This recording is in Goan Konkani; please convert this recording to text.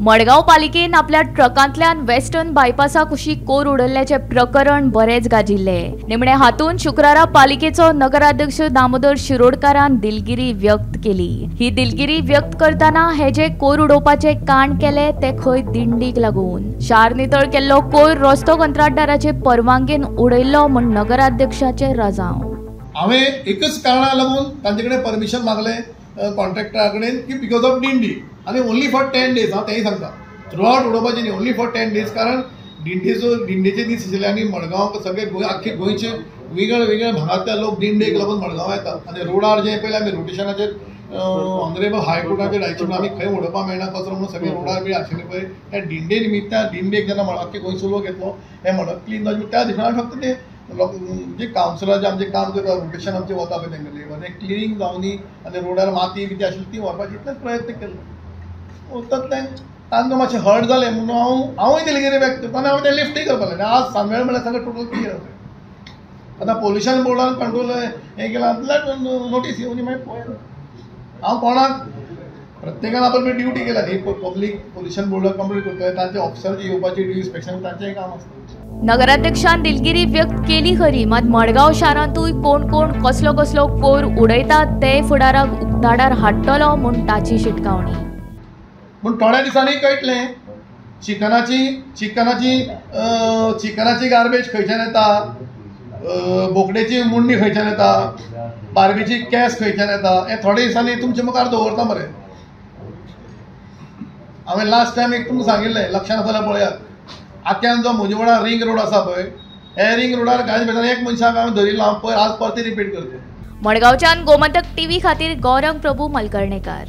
मडगांव पालिकेन आपल्या ट्रकांतल्यान वेस्टर्न बायपासा कुशीक कोर उडयल्ल्याचें प्रकरण बरेंच गाजिल्लें. निमणे हातूंत शुक्रारा पालिकेचो नगराध्यक्ष दामोदर शिरोडकारान दिलगिरी व्यक्त केली. ही दिलगिरी व्यक्त करतना हे जे कोर उडोवपाचें कांड केलें तें खंय दिंडीक लागून शार नितळ केल्लो कोयर रस्तो कंत्राटदाराचे परवानगेन उडयल्लो म्हूण नगराध्यक्षाचें रजांव. हांवें एकच कारणाक लागून तांचे कडेन परमिशन मागलें कॉन्ट्रॅक्टरा कडेन की because of दिंडी आनी ओन्ली फॉर 10 डेज. हांव तेंय सांगता, थ्रू आवट उडोवपाचें न्ही, ओन्ली फॉर 10 डेज. कारण दिंडीचो दिंडेचे दीस आशिल्ले आनी मडगांव सगळे गोंय आख्खे गोंयचे वेगळे वेगळे भागांतले लोक दिंडेक लागून मडगांव येतात आनी रोडार जे पयले आमी रोटेशनाचेर ऑनरेबल हायकोर्टाचे डायरेक्शन आमी खंय उडोवपाक मेळना कचरो म्हणून सगळे रोडार बी आशिल्ले पळय त्या दिंडे निमित्तान दिंडेक जेन्ना आख्खे गोंयचो लोक येतलो हें मडक क्लीन जावचें त्या दिसा फक्त ते लोक जे कावन्सिलर जे आमचें काम करता रोटेशन आमचें वता पळय तेंगेलें तें क्लिनींग जावनी आनी रोडार माती बिती आशिल्ली ती व्हरपाची इतलेच प्रयत्न केल्लो. तातूंतल्यान तांकां मातशें हर्ट जालें म्हणून हांव हांवूय दिलगिरी व्यक्त करता आनी हांवें तें लिफ्टूय करपाक लागलें. आज सांजवेळ म्हळ्यार सगळें टोटल क्लियर जाता. आतां पोल्युशन बोर्डान कंट्रोल हें केलां जाल्यार नोटीस येवनी मागीर पळय हांव कोणाक प्रत्येकान आपली ड्युटी केल्या न्ही. पब्लीक पोल्युशन बोर्डाक कंप्लीट करतले तांचे ऑफिसर जे येवपाची ड्यू इन्स्पेक्शन तांचेंय काम आसता. नगराध्यक्षान दिलगिरी व्यक्त केली खरी, मात मडगांव शारांतूय कोण कोण कसलो कसलो कोयर उडयतात ते फुडाराक उक्ताडार हाडटलो म्हूण ताची शिटकावणी. पूण थोड्या दिसांनी कळटलें चिकनाची चिकनाची चिकनाची गार्बेज खंयच्यान येता, बोकडेची मुंडी खंयच्यान येता, बार्बीची केस खंयच्यान येता, हें थोड्या दिसांनी तुमचे मुखार दवरता मरे. हांवें लास्ट टायम एक तुमकां सांगिल्लें, लक्षांत आसा जाल्यार पळयात, आक्यान जो म्हजे रिंग रोड आसा पळय हे रिंग रोडार कांय भितर एक मनशाक हांवें धरिल्लो. हांव पयर आज परते रिपीट करता. मडगांवच्यान गोमंतक टीव्ही खातीर गौरंग प्रभू मलकर्णेकार.